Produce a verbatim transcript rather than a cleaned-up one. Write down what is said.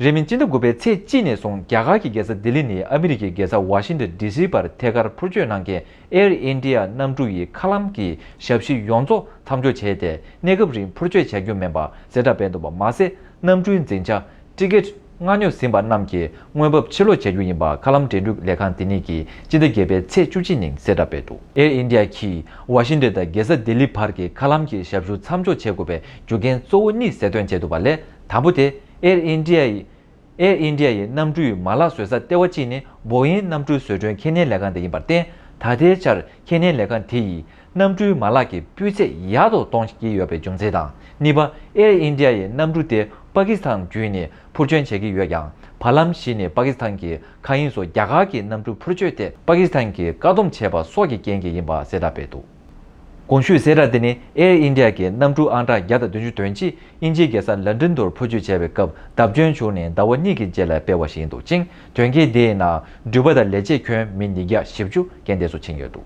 རེས་གཟའ་མིག་དམར་གྱི་ཚེས་གཅིག་ནས་བཟུང་རྒྱ་གར་གྱི་རྒྱལ་ས་ལྡི་ལི་ནས་ཨ་མི་རི་ཀའི་རྒྱལ་ས་ཝ་ཤིང་ཏོན་ཌི་སི་བར་ཐད་ཀར་འཕུར་སྐྱོད་གནང་མཁན་ཨེར་ཨིན་ཌི་ཡ་གནམ་གྲུ་ཡི་མཁའ་ལམ་གྱི་ཞབས་ཞུ་ཡོངས་རྫོགས་མཚམས་འཇོག་བྱས་ཏེ། གནས་སྐབས་རིང་འཕུར་སྐྱོད་བྱ་རྒྱུ་མིན་པ་གསལ་བསྒྲགས་སྤེལ་འདུག་པ་མ་ཟད། གནམ་གྲུའི་འཛིན་གྲྭ་ཊི་ཀེ་ཊི་མངགས་ཉོ་ཟིན་པ་རྣམས་ཀྱི་དངོས་འབབ་ཕྱིར་སློག་བྱ་རྒྱུ་ཡིན་པ་མཁའ་ལམ་འགྲན་བསྡུར་ལས་ཁང་དེ་ཉིད་ཀྱིས་སྤྱི་ཟླ་བརྒྱད་པའི་ཚེས་བཅུ་གཅིག་ཉིན་གསལ་བསྒྲགས་སྤེལ་འདུག་ཨེར་ཨིན་ཌི་ཡ་གིས་ཝ་ཤིང་ཏོན་དང་རྒྱལ་ས་ལྡི་ལི་བར་གྱི་མཁའ་ལམ་གྱི་ཞབས་ཞུ་མཚམས་འཇོག་བྱེད་དགོས་པའི་རྒྱུ་རྐྱེན་གཙོ་བོ་གཉིས་གསལ་སྟོན་བྱས་འདུག་པ་ལས། དང་པོ་དེ། ཨེར་ཨིན་ཌི་ཡ་ཡི། ཨེར་ཨིན་ཌི་ཡ་ཡི་གནམ་གྲུའི་མ་ལག་བཟོ་ས་ལྟེ་བ་གཅིག་ནི་བོ་ཨིན་གནམ་གྲུ་བཟོ་སྐྲུན་ཁེ་ལས་ཁང་དེ་ཡིན་པར་བརྟེན། ད་ལྟའི་ཆར་ཁེ་ལས་ཁང་དེ་ཡིས་གནམ་གྲུའི་མ་ལག་གི་སྤུས་ཚད་ཡག་ཏུ་གཏོང་གི་ཡོད་པའི་རྒྱུ་མཚན་དང་། གཉིས་པ། ཨེར་ཨིན་ཌི་ཡ་ཡི་གནམ་གྲུ་དེ་པ་ཀི་སི་ཐན་བརྒྱུད་ནས་འཕུར་སྐྱོད་བྱེད་ཀྱི་ཡོད་ཀྱང་། བར་ལམ་ཞིག་ནས་པ་ཀི་སི་ཐན་གྱི་མཁའ་དབྱིངས་སུ་རྒྱ་གར་གྱི་གནམ་གྲུ་འཕུར་སྐྱོད་དེ་པ་ཀི་སི་ཐན་གྱིས་བཀག་སྡོམ་བྱས་པ་སོགས་ཀྱི་རྐྱེན་གྱིས་ཡིན་པ་གསལ་བསྒྲགས་སྤེལ་འདུག་གོང་ཞུས་གསལ་བསྒྲགས་དེ་ནི་ཨེར་ཨིན་ཌི་ཡ་གི་གནམ་གྲུ་ཨང་གྲངས་བརྒྱ་དང་བདུན་ཅུ་དོན་གཅིག་དབྱིན་ཇིའི་རྒྱལ་ས་ལན་ཀྲན་དུ་འཕུར་སྐྱོད་བྱས་པའི་སྐབས་བརྡབ་སྐྱོན་བྱུང་ནས་ཟླ་བ་གཉིས་ཀྱི་རྗེས་ལ་སྤེལ་བ་ཞིག་ཡིན་འདུག་ཅིང་། དོན་རྐྱེན་དེའི་ནང་འགྲུལ་པ་དང་ལས་བྱེད་ཁྱོན་མི་ཉིས་བརྒྱ་བཞི་བཅུ་རྐྱེན་འདས་སུ་ཕྱིན་ཡོད་འདུག